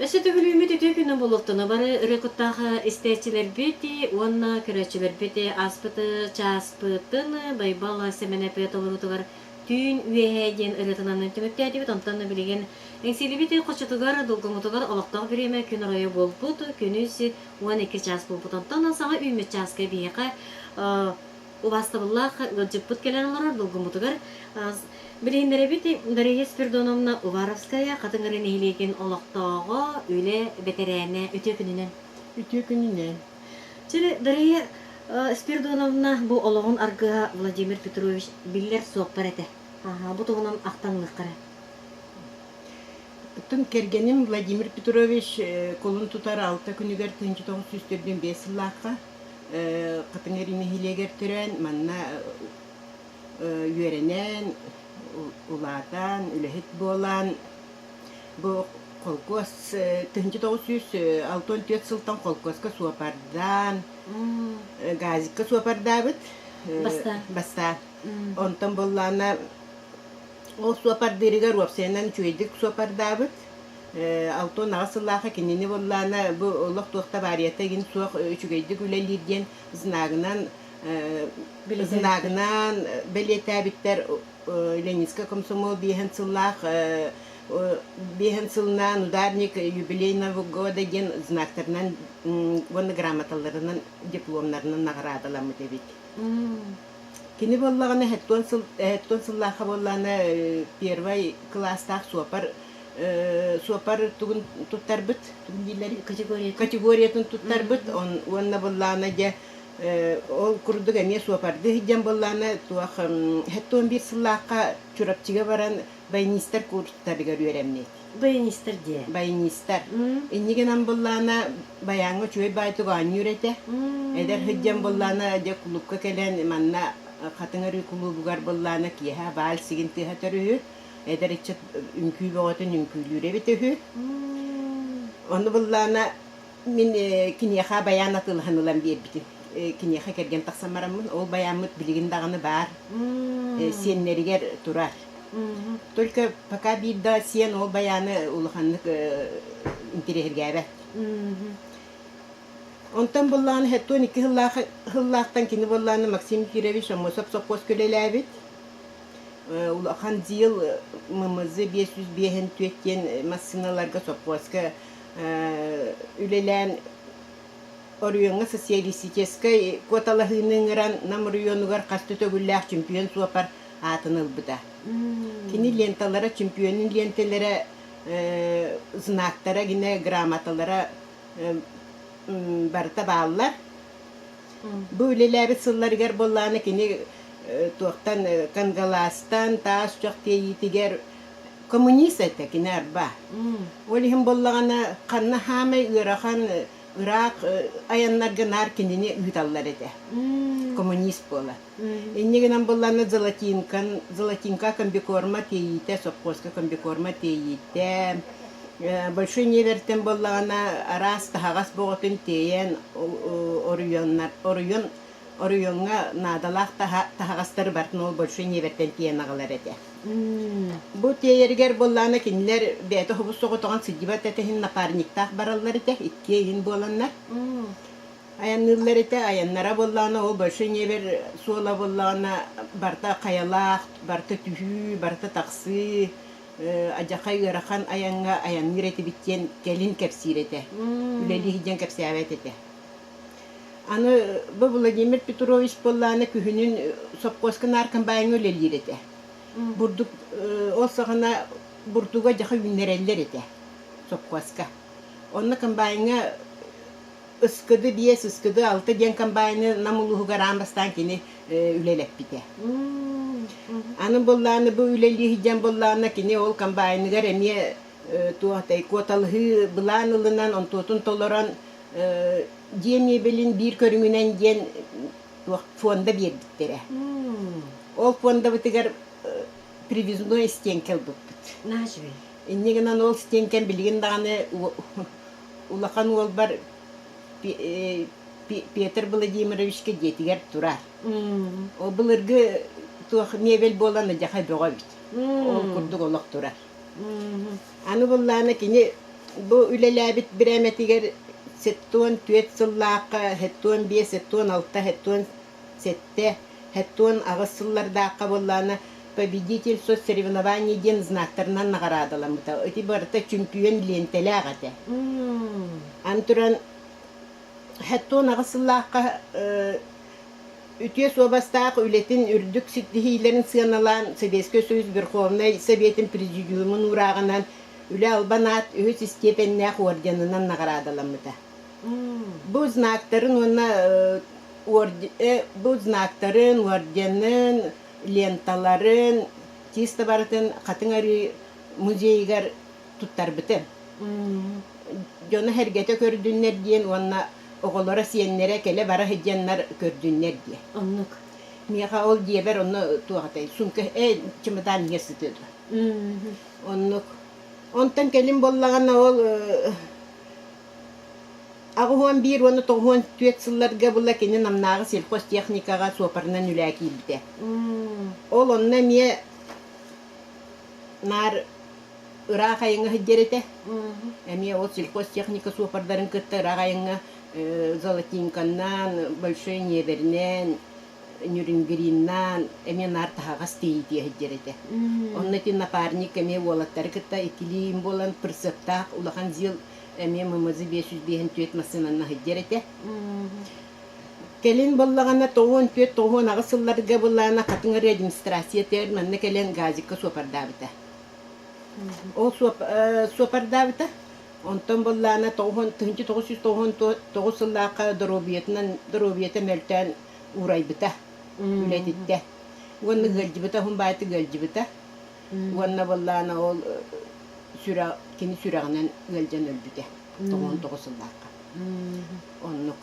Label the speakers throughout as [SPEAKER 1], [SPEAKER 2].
[SPEAKER 1] Өссө төгүлүүмүт үтүө күнү буолуохтуна бары ырыа куттаах истээччилэрбит уонна көрөөччүлэрбит ааспыт чааспытын Байбал Сэмэнэп толоруутугар Түүн үөһээ диэн ырыатынан түмүктээтибит. Онтон билигин Эҥсиэлибит хочотугар, Долгумутугар олохтоох бириэмэ күн оройо буолбут, күнүс 12 чаас буолбут. Онтон саҥа үүммүт чааска биһиэхэ убаастабыллаах ыалдьыппыт кэлэн олорор Долгумутугар билиһиннэрэбит Дария Спирдоновна Уваровская, Хатыҥ Арыы нэһилиэгин олохтооҕо, үлэ бэтэрээнэ. Үтүө күнүнэн!
[SPEAKER 2] Үтүө күнүнэн!
[SPEAKER 1] Чили Дария Спирдоновна бу олоҕун аргыһа Владимир Петрович биллэр суоппар этэ. Аха, бу туһунан ахтан ылыахха эрэ.
[SPEAKER 2] Оттон кэргэним Владимир Петрович кулун тутар алта күнүгэр 1945 сыллаахха Хатыҥ Арыы нэһилиэгэр төрөөн, манна үөрэнэн, улаатан, үлэһит буолан, бу холкуос 1964 сылтан холкуоска суопардаан, газикка суопардаабыт.
[SPEAKER 1] Бастаан.
[SPEAKER 2] Бастаан. Онтон буоллаҕына ол суопардыырыгар уопсайынан үчүгэйдик суопардаабыт. 68 сыллаахха кинини буоллаҕына бу олох туох да абаарыйата игин суох үчүгэйдик үлэлиир диэн знагынан знагынан бэлиэтээбиттэр Ленинскэй комсомол биэһэн сыллаах биэһэн сылынан ударник юбилейного года диэн знактарынан уонна грамоталарынан дипломнарынан наҕараадаламмыт эбит. Кини буоллаҕына сэттиэн сыл сэттиэн сыллаахха буоллаҕына первай кылаастаах суопар суопар тугун туттарбыт тугун дииллэрий
[SPEAKER 1] Категориятын.
[SPEAKER 2] Категориятын туттарбыт уонна буоллаҕына дьэ ол курдук эмиэ суопардыы сылдьан буоллаҕына туох 71 сыллаахха Чурапчыга баран баянистар курстарыгар үөрэммит.
[SPEAKER 1] Баянистар диэ.
[SPEAKER 2] Баянистар. Инньэ гынан буоллаҕына байааҥҥа үчүгэй баайтык оонньуур этэ. Эдэр сылдьан буоллаҕына дьэ кулуупка кэлэн манна Хатыҥ Арыы кулуубугар буоллаҕына киэһэ вальсигин тыаһатар үһү. Эдэр ыччат үҥкүү бөҕөтүн үҥкүүлүүр эбит үһү. Ону буоллаҕына мин киниэхэ байаан атыылаһан ылан биэрбитим. Киниэхэ кэргэн тахсан бараммын, ол байааммыт билигин даҕаны баар, сиэннэригэр турар. Только пока биир да сиэн ол байааны улаханнык интэриэһиргээбэт. Онтон буллаҕына 72 сыллаах сыллаахтан кини буоллаҕына Максим Кирович Аммосов сопхуоска үлэлээбит. Улахан ЗИЛ ММЗ 554 диэн массыыналарга сопхуоска үлэлээн оройуоҥҥа социалистическай куоталаһыыны ыҥыран Нам оройуонугар хас да төгүллээх чемпион суопар аатын ылбыта. Кини ленталара, чемпионун лиэнтэлэрэ, знактара, гинэ грамоталара барыта бааллар. Бу үлэлээбит сылларыгар буоллаҕына кини туохтан Кангалаастан таас чох тиэйиитигэр коммунист этэ кини арба. Ол иһин буоллаҕына ханна хаамай ыарахан ыраах айаннарга наар кинини ыыталлар этэ. Коммунист буола. Инньэ гынан буоллаҕына Золотинкан, Золотинка комбикорма тиэйиитэ, сопхуоска комбикорма тиэйиитэ, Большой Невертэн буоллаҕына араас таһаҕас боҕотун тиэйэн оройуоннар оройуон оройуоҥҥа наадалаах таһаҕастары барытын ол Большой Невертэн тиэйэн аҕалар этэ. Бу тиэйэригэр буоллаҕына кинилэр бэйэтэ хобус соҕотоҕун сылдьыбат этэ иһин напарниктаах бараллар этэ, иккиэ иһин буоланнар. Айанныыллар этэ, айаннара буоллаҕына ол Большой Невер суола буоллаҕына барыта хайалаах, барыта түһүү, барыта тахсыы, адьахай ыарахан айаҥҥа айанныыр этибит диэн кэлин кэпсиир этэ. Үлэлии сылдьан кэпсээбэт этэ. Аны бу Владимир Петрович буоллаҕына күһүнүн сопхуоска наар комбайҥҥа үлэлиир этэ. Бурдук ол саҕана бурдуга дьаха үүннэрэллэр этэ сопхуоска. Онно комбайҥҥа ыскыды биэс, ыскыды алта диэн комбайны Нам улууһугар аан бастаан кини үлэлэппитэ. Аны буоллаҕына бу үлэлии сылдьан буоллаҕына кини ол комбайныгар эмиэ туох куоталаһыы былаан ылынан онтуотун толорон дьиэ миэбэлин биир көрүҥүнэн диэн туох фонда биэрбиттэрэ. Ол фондабытыгар привязной стенка ылбыппыт.
[SPEAKER 1] Наһаа үчүгэй.
[SPEAKER 2] Инньэ гынан ол стенкэм билигин даҕаны улахан уолбар Петр Владимировичка дьиэтигэр турар. Ол былыргы туох миэбэл буолан адьаха бөҕө эбит. Ол курдук олох турар. Аны буллаана кини. Бу үлэлээбит бирээмэтигэр 74 сыллаахха, 75, 76, 77, 78 сыллардаахха буоллаҕына «Победитель соцсоревнований» диэн знактарынан наҕараадаламмыта. Ити барыта чөмпүйүөн лиэнтэлээх этэ. Аны туран 78 сыллаахха үтүө суобастаах үлэтин үрдүк ситиһиилэрин сыаналаан Советскай Союз Верховнай Советын Президиумун уурааҕынан Үлэ албан аат үһүс истиэпэннээх орденынан наҕараадаламмыта. Бу знактарын уонна бу знактарын, орденын, ленталарын, чисто барытын Хатыҥ Арыы музейыгар туттарбытым. Дьоно-сэргэтэ көрдүннэр диэн уонна оҕолоро, сиэннэрэ кэлэ-бара сылдьаннар көрдүннэр диэн.
[SPEAKER 1] Оннук.
[SPEAKER 2] Миэхэ ол дьиэбэр онно туох этэй, сумка, чемодан иһигэр сытыа дуо? Оннук. Онтон кэлин буоллаҕына ол 81 уонна 94 сылларга була кини Намнааҕы сельхозтехникаҕа суопарынан үлээ киирбитэ. Ол онно эмиэ наар ыраах айаҥҥа сылдьар этэ. Эмиэ ол сельхозтехника суопардарын кытта ыраах айаҥҥа Золотинканнан, Большой Невернэн, Нюрингриннаан эмиэ наар таһаҕас тиэйитиэ сылдьар этэ. Онно ити напарник эмиэ уолаттары кытта иккилии буолан прицептаах улахан ЗИЛ эмиэ ММЗ 554 массыынанан сылдьар этэ. Кэлин буоллаҕына 94-98 сылларга былаана Хатыҥ Арыы администрация этигэр манна кэлэн газикка суопардаабыта. Ол суопардаабыта. Онтон буоллаҕына 1999 сыллаахха доруобуйатынан доруобуйата мөлтөөн уурайбыта, үлэтиттэ. Уонна ыалдьыбыта, уһун баайытык ыалдьыбыта. Уонна буоллаҕына ол сүрэх кини сүрэҕинэн ыалдьан өлбүтэ. 99 сыллаахха. Оннук.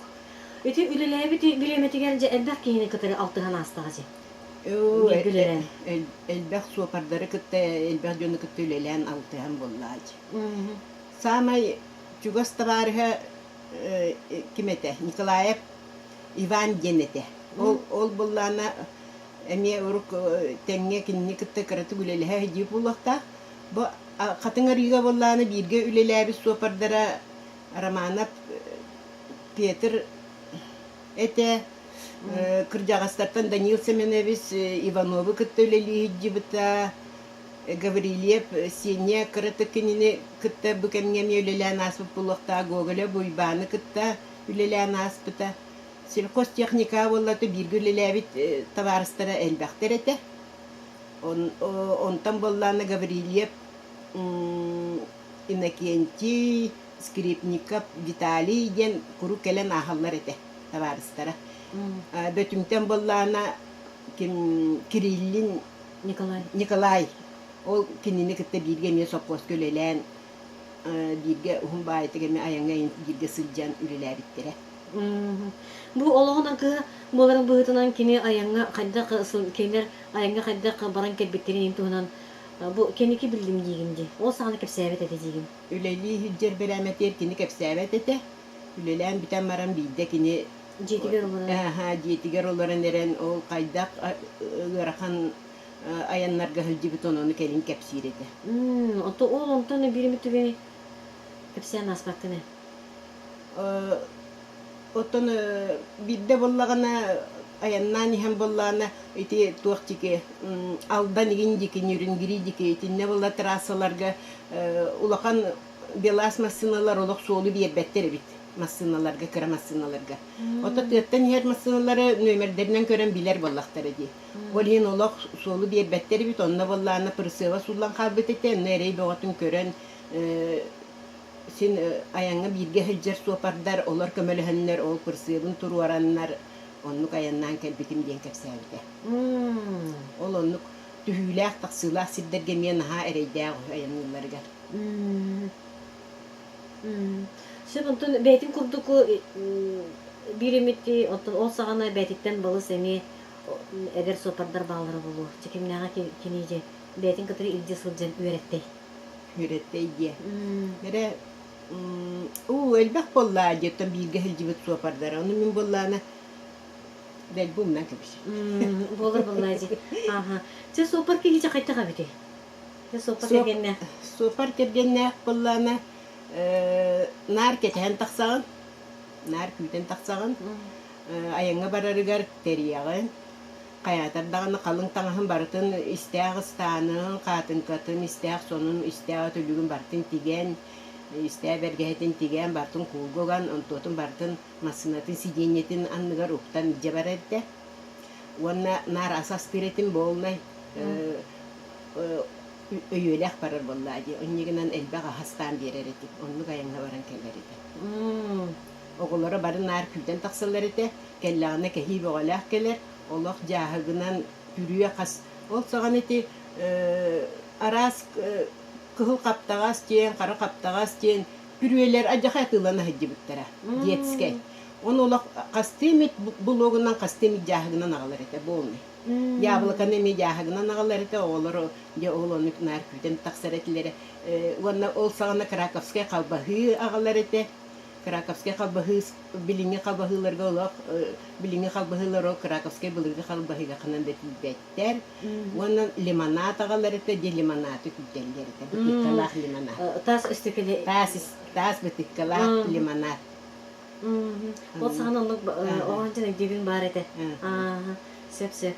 [SPEAKER 1] Ити үлэлээбит бириэмэтигэр дьэ элбэх киһини кытары алтыһан аастаҕа дьэ. Бииргэлэрэн.
[SPEAKER 2] Элбэх суопардары кытта, элбэх дьону кытта үлэлээн алтыһан буоллаҕа дьэ. Саамай чугас табаарыһа ким этэ? Николаев Иван диэн этэ. Ол ол буоллаҕына эмиэ урук тэҥҥэ кинини кытта кыратык үлэлэһэ сылдьыы буолуохтаах. Бу Хатыҥ Арыыга буоллаҕына бииргэ үлэлээбит суоппардара Романов Петр этэ. Кырдьаҕастартан Данил Семенович Ивановы кытта үлэлии сылдьыбыта. Гаврильев Сеня кыратык кинини кытта бу кэмҥэ эмиэ үлэлээн ааспыт буолуохтаах Гоголев Уйбааны кытта үлэлээн ааспыта. Сельхозтехника буоллата бииргэ үлэлээбит табаарыстара элбэхтэр этэ. Онтон буоллаҕына Гаврильев Иннокентий, Скрипников Виталий диэн куруук кэлэн ааһаллар этэ табаарыстара. Бөтүҥтэн буоллаҕына ким Кириллин
[SPEAKER 1] Николай.
[SPEAKER 2] Николай ол кинини кытта бииргэ эмиэ сопхуоска үлэлээн бииргэ уһун баайытык эмиэ айаҥҥа бииргэ сылдьан үлэлээбиттэрэ.
[SPEAKER 1] Бу олоҕун аргыһа буоларын быһыытынан кини айаҥҥа хайдах кинилэр айаҥҥа хайдах баран кэлбиттэрин туһунан бу кэнники биллим диигин дии. Ол саҕана кэпсээбэт этэ диигин.
[SPEAKER 2] Үлэлии сылдьар бэрээмэтигэр кини кэпсээбэт этэ. Үлэлээн бүтэн баран биирдэ кини
[SPEAKER 1] Дьиэтигэр олорон.
[SPEAKER 2] Аха, дьиэтигэр олорон эрэн ол хайдах ыарахан айаннарга сылдьыбыт ону кэлин кэпсиир этэ.
[SPEAKER 1] Ото ол онтон биир түгэни кэпсээн ааспаккын ээ.
[SPEAKER 2] Оттон биирдэ буоллаҕына айаннаан иһэн буоллаҕына ити туох дьики Алдан игин дьики Нюрингри дьики итиннэ буолла трассаларга улахан БелАЗ массыыналар олох суолу биэрбэттэр эбит массыыналарга кыра массыыналарга. Ото тыаттан иһэр массыыналары нүөмэрдэринэн көрөн билэр буоллахтара дии. Ол иһин олох суолу биэрбэттэр эбит, онно буоллаҕына прицеба сууллан хаалбыт этэ, онно эрэй бөҕөтүн көрөн син айаҥҥа бииргэ сылдьар суопардар олор көмөлөһөннөр ол прицебын туруораннар оннук айаннаан кэлбитим диэн кэпсээбитэ. Ол оннук түһүүлээх-тахсыылаах сирдэргэ эмиэ наһаа эрэйдээх үһү айанныылларыгар.
[SPEAKER 1] Сөп, онтон бэйэтин курдук биир эмит оттон ол саҕана бэйэтиттэн балыс эмиэ эдэр суоппардар бааллара буолуо. Дьэ кимнээҕэ кини дьэ бэйэтин кытары илдьэ сылдьан үөрэттэй.
[SPEAKER 2] Үөрэттэй диэ. Эрэ уу элбэх буоллаа диэттэн бииргэ сылдьыбыт суоппардара. Ону мин буоллаана дэлби умнан кэбис.
[SPEAKER 1] Буолар буоллаа дьэ. Аха. Чэ суоппар киһи дьэ хайдах эбитий? Чэ суоппар кэргэннээх.
[SPEAKER 2] Суоппар кэргэннээх буоллаана. Наар кэтэһэн тахсаҕын, наар күүтэн тахсаҕын, айаҥҥа барарыгар тэрийэҕин. Хайаатар даҕаны халыҥ таҥаһын барытын истээх ыстаанын, хаатыҥкатын, истээх сонун, истээх үтүлүгүн барытын тигэн, истээх бэргэһэтин тигэн, барытын куулга уган, онтуотун барытын массыынатын сидиэнньэтин анныгар уктан илдьэ барар этэ. Уонна наар ас астыыр этим буолнай өйүөлээх барар буоллаа дии. Онньугунан элбэх аһа астаан биэрэр этим. Оннук айаҥҥа баран кэлэр этэ. Оҕолоро бары наар күүтэн тахсаллар этэ. Кэллэҕинэ кэһии бөҕөлөөх кэлэр. Олох дьааһыгынан күрүө хас. Ол саҕана ити араас кыһыл хаптаҕас диэн, хара хаптаҕас диэн күрүөлэр адьаха атыылана сылдьыбыттара. Детскэй. Ону олох хастыы эмит булуогунан, хастыы эмит дьааһыгынан аҕалар этэ буолнай. Яблоканы эмиэ дьааһыгынан аҕалар этэ, оҕолору дьэ ол ону наар күүтэн тахсар этилэрэ. Уонна ол саҕана Краковскай халбаһыы аҕалар этэ. Краковскай халбаһыы билиҥҥи халбаһыыларга олох билиҥҥи халбаһыылар ол Краковскай былыргы халбаһыыга ханан да тиийбэттэр. Уонна лимонад аҕалар этэ, дьэ лимонады күүтэллэр этэ, бытыыккалаах лимонад.
[SPEAKER 1] Таас өстөкөлө
[SPEAKER 2] Таас таас бытыыккалаах лимонад.
[SPEAKER 1] Ол саҕана оннук оҕончон өйдүүбүн баар этэ. Сөп сөп.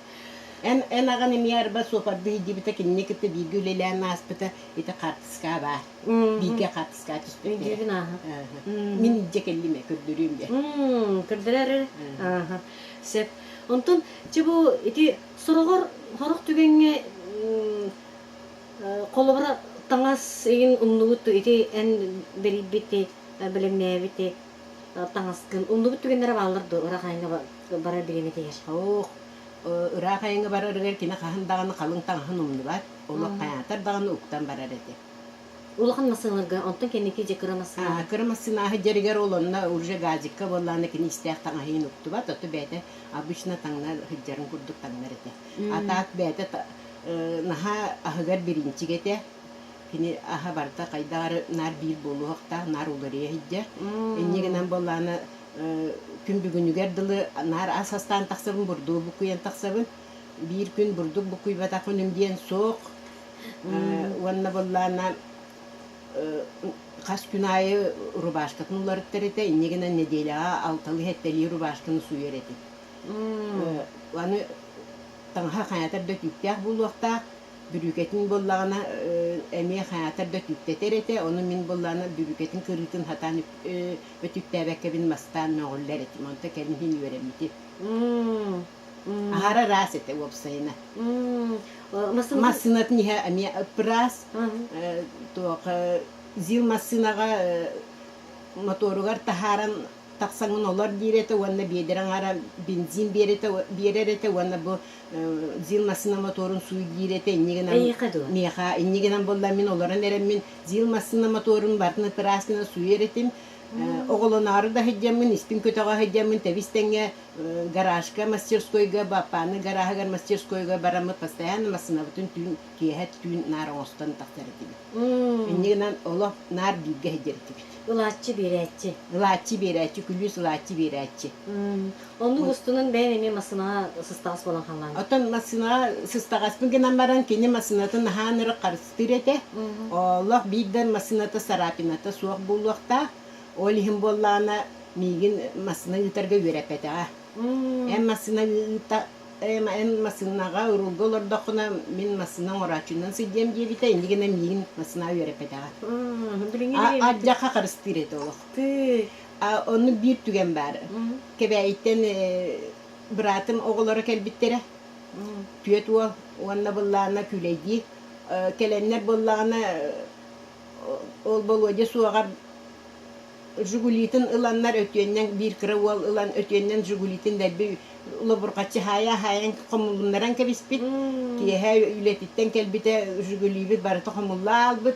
[SPEAKER 2] Эн эн аҕан эмиэ арба суопардыы илдьибитэ кинини кытта бииргэ үлэлээн ааспыта ити хаартыска баар. Бииргэ хаартыска түспүттэрэ.
[SPEAKER 1] Өйдүүбүн ааһа.
[SPEAKER 2] Мин илдьэ кэллим ээ көрдөрүөм диэн.
[SPEAKER 1] Көрдөрөр ааһа. Сөп. Онтон чэ бу ити сороҕор сорох түгэҥҥэ холобура таҥас игин умнубут ити эн бэрийбит бэлэмнээбит таҥаскын умнубут түгэннэрэ бааллар дуо ыраах айаҥҥа барар бириэмэтигэр?
[SPEAKER 2] Ох, ыраах айаҥҥа барарыгар кини хаһан даҕаны халыҥ таҥаһын умнубат, олох хайаатар даҕаны уктан барар этэ.
[SPEAKER 1] Улахан массыыналарга, онтон кэнники дьэ кыра массыына.
[SPEAKER 2] Кыра массыынааһы дьэригэр ол онно уже газикка буоллаҕына кини истээх таҥаһын уктубат, ото бэйэтэ обычно таҥнар сылдьарын курдук таҥнар этэ. А так бэйэтэ наһаа аһыгар бириинчик этэ. Кини аһа барыта хайдах эрэ наар биир буолуохтаах, наар уларыйа сылдьар. Инньэ гынан буоллаҕына күн бүгүнүгэр дылы наар ас астаан тахсабын, бурдугу буккуйан тахсабын. Биир күн бурдук буккуйбатах күнүм диэн суох. Уонна буоллаҕына хас күн аайы рубашкатын уларыттар этэ, инньэ гынан нэдиэлэҕэ алталыы-сэттэлии рубашканы сууйар этим. Аны таҥаһа хайаатар да түүктээх буолуохтаах, бүрүүкэтин буоллаҕына эмиэ хайаатар да түүктэтэр этэ, ону мин буоллаҕына бүрүүкэтин кырыытын сатаан өтүктээбэккэбин мастаан мөҕүллэр этим, онто кэлин иһин үөрэммитим. Аһара ыраас этэ уопсайына. Массыынатын иһэ эмиэ ыраас, туох ЗИЛ массыынаҕа моторугар таһааран тахсаҥҥын олор диир этэ уонна биэдэрэ аҥаара бензин биэрэр этэ уонна бу ЗИЛ массыына моторун сууй диир этэ инньэ гынан
[SPEAKER 1] Эйиэхэ дуо?
[SPEAKER 2] миэхэ инньэ гынан буолла мин олорон эрэммин ЗИЛ массыына моторун барытын ыраас гына сууйар этим оҕолоноору да сылдьаммын испин көтөҕө сылдьаммын тэбис тэҥҥэ гаражка мастерскойга баппааны гарааһыгар мастерскойга бараммыт постоянно массыынабытын түүн киэһэ түүн наар оҥостон тахсар этибит инньэ гынан олох наар бииргэ сылдьар этибит
[SPEAKER 1] Ылааччы биэрээччи.
[SPEAKER 2] Ылааччы биэрээччи, күлүүс ылааччы биэрээччи.
[SPEAKER 1] Оннук устунан бэйэм эмиэ массыынаҕа сыстаҕас буолан хааллаҕым.
[SPEAKER 2] Оттон массыынаҕа сыстаҕаспын гынан баран кини массыынатын наһаа ынырык харыстыыр этэ. Олох биир да массыыната царапината суох буолуохтаах. Ол иһин буоллаҕына миигин массыына ыытарга үөрэппэтэҕэ. Эн массыына ыыта эн массыынаҕа уруулга олордоххуна мин массыына оҥорооччунан сылдьыам диэбитэ, инньэ гынан миигин массыынаҕа үөрэппэтэҕэ.
[SPEAKER 1] Билиҥҥи билиэм.
[SPEAKER 2] Ардьахха харыстыыр этэ олох. Оннук биир түгэн баар. Кэбээйиттэн быраатым оҕолоро кэлбиттэрэ. Түөрт уол уонна быллаана күүлэйдии. Кэлэннэр буоллаҕына ол Болуодьа суоҕар Жигулитын ыланнар өтүөннэн биир кыра уол ылан өтүөннэн Жигулитын дэлби лобурҕаччы хаайа-хаайан хомулуннаран кэбиспит. Киэһэ үлэтиттэн кэлбитэ Жигулибит барыта хомулла аалбыт.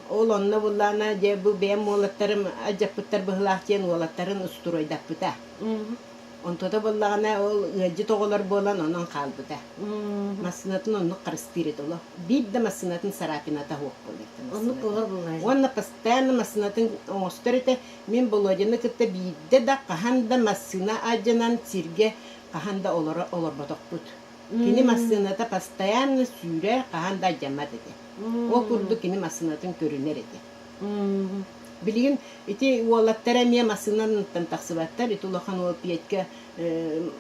[SPEAKER 2] Ол онно буллаана дьэ бу бэйэм уолаттарым алдьаппыттар быһыылаах диэн уолаттарын устуруойдаппыта. Онтото буоллаҕына ол ыалдьыт оҕолор буолан онон хаалбыта. Массыынатын оннук харыстыыр этэ олох. Биир да массыынатын царапината суох буолар этэ
[SPEAKER 1] Оннук буолар буоллаҕа.
[SPEAKER 2] Уонна постоянно массыынатын оҥостор этэ. Мин Володяны кытта биирдэ да хаһан да массыына алдьанан сиргэ хаһан да олоро олорботохпут. Кини массыыната постоянно сүүрэр, хаһан да алдьаммат этэ. Ол курдук кини массыынатын көрүнэр этэ. Билигин ити уолаттара эмиэ массыынанан тахсыбаттар. Ити улахан уол Петька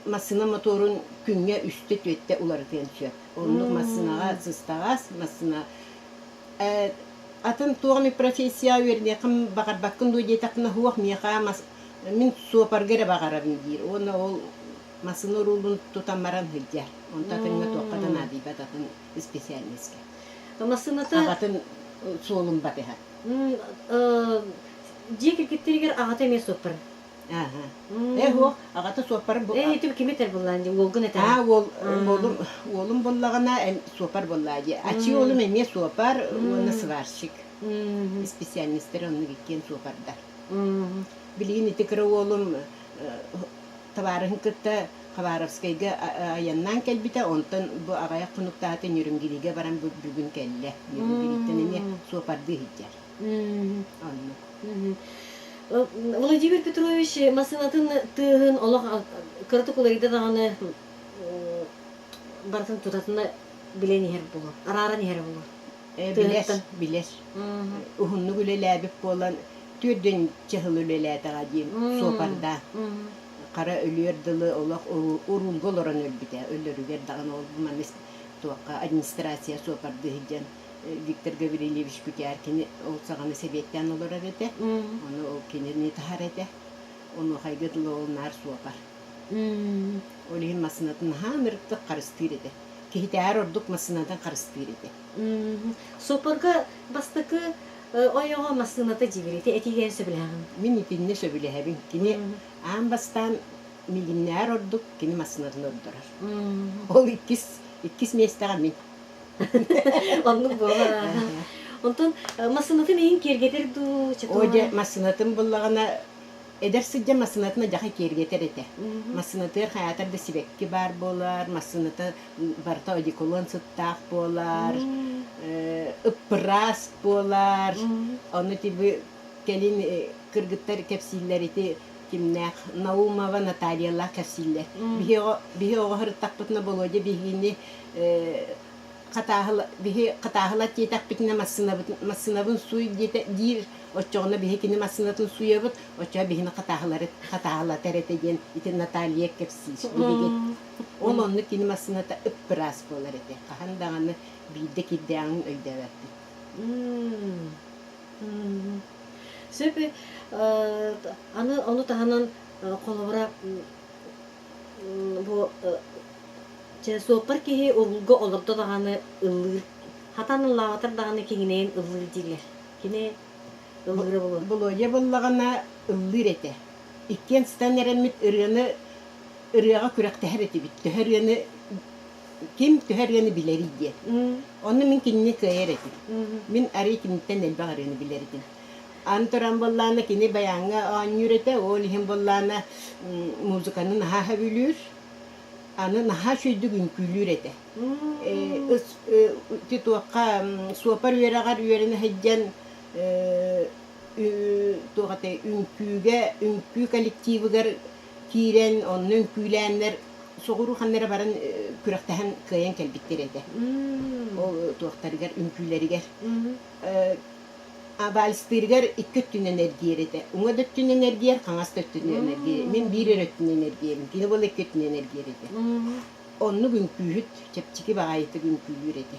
[SPEAKER 2] массыына моторун күҥҥэ үстэ-түөртэ уларытыан сөп. Оннук массыынаҕа сыстаҕас, массыына атын туох эмит профессия үөрэниэххин баҕарбаккын дуо диэтэхпинэ, суох, миэхэ мас мин суопарга эрэ баҕарабын диир. Уонна ол массыына уруулун тутан баран сылдьар. Онто атыҥҥа туохха да наадыйбат атын специальноска.
[SPEAKER 1] Массыыната
[SPEAKER 2] Аҕатын суолун батыһар.
[SPEAKER 1] Дьиэ кэргэттэригэр аҕата эмиэ суоппар.
[SPEAKER 2] Ааһа. Э, суох, аҕата суоппар бу
[SPEAKER 1] Э, ити кими этэр буоллаан дии, уолгун этэр.
[SPEAKER 2] Аа, уол уолум уолум буоллаҕына суопар буоллаа дии. Аччыы уолум эмиэ суопар уонна сварщик. Специальностара оннук иккиэн суопардар. Билигин ити кыра уолум табаарыһын кытта Хабаровскайга айаннаан кэлбитэ, онтон бу аҕыйах хонуктаата Ньүрүҥгиригэ баран бу бүгүн кэллэ. Ньүрүҥгириттэн эмиэ суопардыы сылдьар. Оннук.
[SPEAKER 1] Владимир Петрович массыынатын тыаһын олох кыратык уларыйда даҕаны барытын тутатына билэн иһэр буолуо, арааран иһэрэ буолуо.
[SPEAKER 2] Билэр, билэр. Уһуннук үлэлээбит буолан түөрдүн чаһыл үлэлээтэҕэ диэн суопардаан. Хара өлүөр дылы олох уруулга олорон өлбүтэ. Өлөрүгэр даҕаны ол манна туохха администрация суопардыы сылдьан Виктор Гаврильевич Кутяркин ол саҕана сэбиэттээн олорор этэ. Ону ол кинини таһар этэ. Онуохайга дылы ол наар суопар. Ол иһин массыынатын наһаа ынырыктык харыстыыр этэ. Киһитээҕэр ордук массыынатын харыстыыр этэ.
[SPEAKER 1] Суопарга бастакы ойоҕо массыыната дьиибэр ити этиигэ сөбүлэһэҕин?
[SPEAKER 2] Мин итиннэ сөбүлэһэбин. Кини аан бастаан миигиннээҕэр ордук кини массыынатын ордорор. Ол иккис иккис миэстэҕэ мин.
[SPEAKER 1] Оннук буолар. Онтон массыынатын иһин киэргэтэр дуу,
[SPEAKER 2] Оо дьэ, массыынатын буллаҕына эдэр сылдьан массыынатын адьаха киэргэтэр этэ. Массыынатыгар хайаатар да сибэкки баар буолар, массыыната барыта одеколон сыттаах буолар, ыппыраас буолар. Ону тибы кэлин кыргыттар кэпсииллэр ити кимнээх Наумова Натальялаах кэпсииллэр. Биһи оҕо биһи оҕо сырыттахпытына Володя биһигини хатааһыла биһи хатааһылат диэтэхпитинэ массыынабытын массыынабын сууй диэтэ диир оччоҕуна биһи кини массыынатын сууйабыт оччоҕо биһини хатааһылары хатааһылатар этэ диэн ити Наталья кэпсиир билигин ол оннук кини массыыната ып-ыраас буолар этэ хаһан даҕаны биирдэ кирдээҕин өйдөөбөппүт.
[SPEAKER 1] Сөп аны ону таһынан холобура бу Чэ, суоппар киһи уруулга олордо даҕаны ыллыыр, хатан ыллаабатар даҕаны киҥинэйэн ыллыыр дииллэр. Кини ыллыыра буолуо.
[SPEAKER 2] Болуодьа буоллаҕына ыллыыр этэ. Иккиэн сытан эрэммит ырыаны ырыаҕа күрэхтэһэр этибит. Төһө ырыаны ким төһө ырыаны билэрий диэн. Онно мин кинини кыайар этим. Мин арый киниттэн элбэх ырыаны билэр этим. Аны туран буоллаҕына кини баяҥҥа оонньуур этэ, ол иһин буоллаҕына музыканы наһаа сөбүлүүр. Аны наһаа үчүгэйдик үҥкүүлүүр этэ. Ити туохха суопар үөрэҕэр үөрэнэ сылдьан туох этэй үҥкүүгэ үҥкүү коллективыгар киирэн онно үҥкүүлээннэр соҕуруу ханна эрэ баран күрэхтэһэн кыайан кэлбиттэр этэ. Ол туохтарыгар үҥкүүлэригэр. Вальстыырыгар икки өттүнэн эргийэр этэ. Уҥа да өттүнэн эргийэр, хаҥас да өттүнэн эргийэр. Мин биир эрэ өттүнэн эргийэбин. Кини буола икки өттүнэн эргийэр этэ. Оннук үҥкүүһүт, чэпчэки баҕайытык үҥкүүлүүр этэ.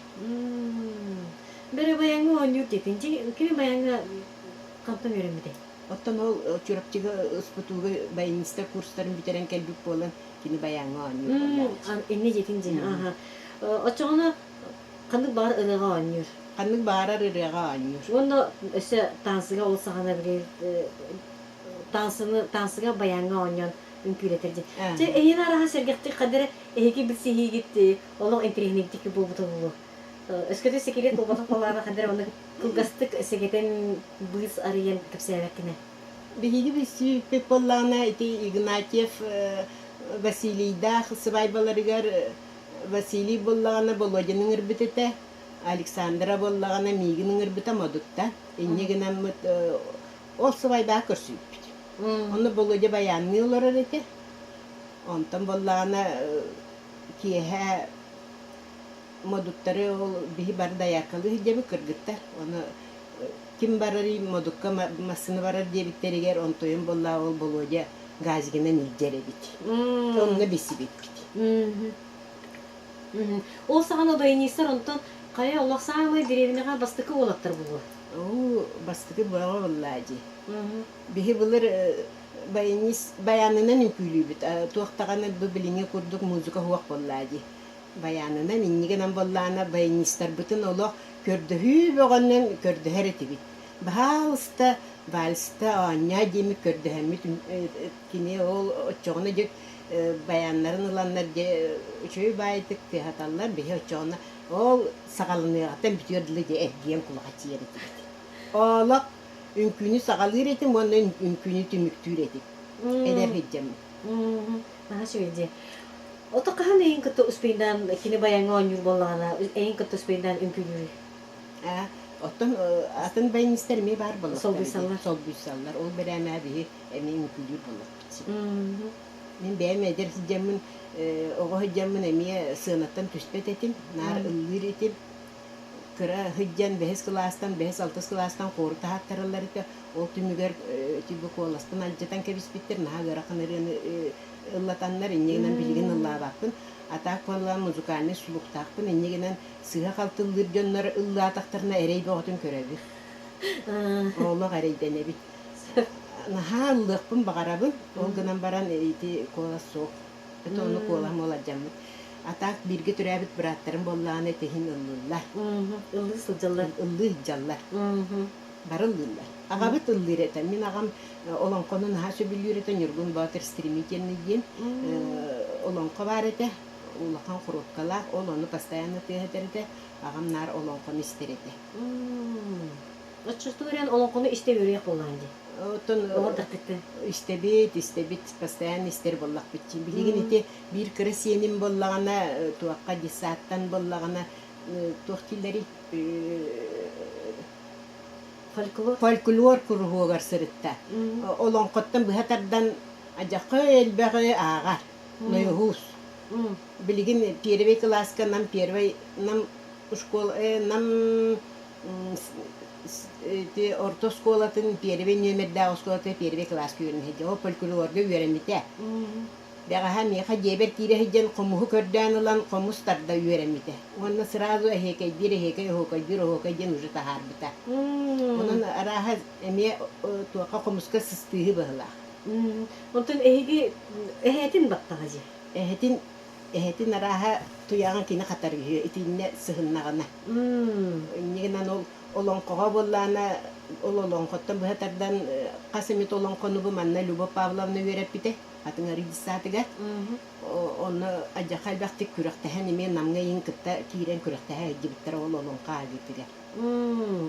[SPEAKER 1] Бэрэ баяҥҥа оонньуур диэтиҥ. Кини баяҥҥа хантан үөрэммитэй?
[SPEAKER 2] Оттон ол Чурапчыга СПТУга баянистар курстарын бүтэрэн кэлбит буолан, кини баяҥҥа оонньуур буоллаҕа.
[SPEAKER 1] Инньэ диэтиҥ дии. Оччоҕуна Ханнык баҕар ырыаҕа оонньуур.
[SPEAKER 2] Ханнык баҕарар ырыаҕа оонньуур.
[SPEAKER 1] Уонна өссө таансыга ол саҕана били таансыны таансыга баяҥҥа оонньоон үҥкүүлэтэр дии. Чэ эһиги араһа сэргэхтик хадыр эһиги билсиһиигит олох интэриэһинэйдик буолбута буолуо. Өскөтө секрет буолбатах буоллаҕына хадыр оны кылгастык сэгэтэн быыс арыйан кэпсээбэккинэ.
[SPEAKER 2] Биһиги билсибиппит буоллаҕына ити Игнатьев Василийдаах сыбаайбаларыгар Василий буоллаҕына Володяны ыҥырбыт этэ, Александра буоллаҕына миигин ыҥырбыта Модутта. Инньэ гынаммыт ол сыбайбаа көрсүбүппүт. Онно Володя байаанныы олорор этэ. Онтон буоллаҕына киэһэ Модуттары ол биһи бары дояркалыы сылдьабыт кыргыттар. Ону Ким барарый Модукка массыына барар диэбиттэригэр онтуйум буолла ол Болуодьа газигынан илдьэр эбит. Онно билсибиппит.
[SPEAKER 1] Ол саҕана баянистар онтон хайа олох саамай дэриэбинэҕэ бастакы уолаттар буолуо.
[SPEAKER 2] Оо, бастакы бөҕө буоллаа дии. Биһи былыр баянист баянынан үҥкүүлүүбүт. Туох даҕаны бу билиҥҥи курдук музыка суох буоллаа дии. Баянынан иннигинэн буоллаана баянистарбытын олох көрдөһүү бөҕөнөн көрдөһөр этибит. Баһаалыста вальста оонньоо диэммит көрдөһөммүт кини ол оччоҕуна дьэ баяннарын ыланнар дьэ үчүгэй баайдык тыаһаталлар биһи оччоҕуна ол саҕаланыаҕыттан бүтүөр дылы дьэ эргийэн кулаҕаччыйар этибит. Олох үҥкүүнү саҕалыыр этим уонна үҥкүүнү түмүктүүр этим. Эдэр сылдьаммын.
[SPEAKER 1] Наһаа үчүгэй дии. Ото хаһан эйин кытта успейдаан кини баяҥҥа оонньуур буоллаҕына эйин кытта успейдаан үҥкүүлүүрүй?
[SPEAKER 2] Аа, оттон атын баянистар эмиэ баар буоллахтара.
[SPEAKER 1] Солбуйсаллар.
[SPEAKER 2] Солбуйсаллар. Ол бэрээмэ биһи эмиэ үҥкүүлүүр буоллахпыт. Мин бэйэм эдэр сылдьаммын, оҕо сылдьаммын эмиэ сыанаттан түспэт этим, наар ыллыыр этим. Кыра сылдьан бэһис кылаастан, бэһис-алтыс кылаастан хуору таһааттараллар этэ. Ол түмүгэр ити бу куоласпын алдьатан кэбиспиттэр, наһаа ыарахан ырыаны ыллатаннар, инньэ гынан билигин ыллаабаппын. А так буоллаҕа музыкальнай слухтаахпын, инньэ гынан сыыһа-халты ыллыыр дьоннор ыллаатахтарына эрэй бөҕөтүн көрөбүн. Олох эрэйдэнэбит. Наһаа ыллыахпын баҕарабын, ол гынан баран ити куолас суох. Это ону куолаһым ол алдьаммыт. А так бииргэ төрөөбүт бырааттарым буоллаҕына итиһин ыллыыллар.
[SPEAKER 1] Ыллыы сылдьаллар.
[SPEAKER 2] Ыллыы сылдьаллар. Бары ыллыыллар. Аҕабыт ыллыыр этэ. Мин аҕам олоҥхону наһаа сөбүлүүр этэ. Ньургун Боотур стремительный диэн олоҥхо баар этэ. Улахан хоруопкалаах. Ол ону постоянно тыаһатар этэ. Аҕам наар олоҥхону истэр этэ.
[SPEAKER 1] Оччотугар эн олоҥхону истэ үөрүйэх буоллаҕыҥ дии.
[SPEAKER 2] Оттон
[SPEAKER 1] Оҕордохпүттэн.
[SPEAKER 2] истэбит, истэбит, постоянно истэр буоллахпыт дии. Билигин ити биир кыра сиэним буоллаҕына, туохха детсадтан буоллаҕына, туох дииллэрий
[SPEAKER 1] Фольклор.
[SPEAKER 2] Фольклор куруһуогар сырытта. Олоҥхоттон быһа тардан адьахха элбэҕи ааҕар. Нойоһуус. Билигин первый кылааска нам первый нам школа нам ити орто оскуолатын первый нүөмэрдээх оскуолата первый кылааска үөрэнэ сылдьар. Ол фольклорга үөрэммитэ. Бэҕэһээ миэхэ дьиэбэр киирэ сылдьан хомуһу көрдөөн ылан хомус тарда үөрэммитэ. Уонна сразу эһиэкэйдиир эһиэкэй, оһуокайдыыр оһуокай диэн уже таһаарбыта. Онон арааһа эмиэ туохха хомуска сыстыыһы быһылаах.
[SPEAKER 1] Онтон эһиги эһээтин баттаҕа дии.
[SPEAKER 2] Эһэтин эһэтин арааһа туйаҕын кини хатар үһү итиннэ сыһыннаҕына. Инньэ гынан ол олоҥхоҕо буоллаҕына ол олоҥхоттон быһа тардан хас эмит олоҥхону бу манна Любовь Павловна үөрэппитэ. Хатыҥ Арыы детсадыгар. Онно адьаха элбэхтик күрэхтэһэн эмиэ Намҥа ыйын кытта киирэн күрэхтэһэ сылдьыбыттара ол олоҥхо ааҕыытыгар.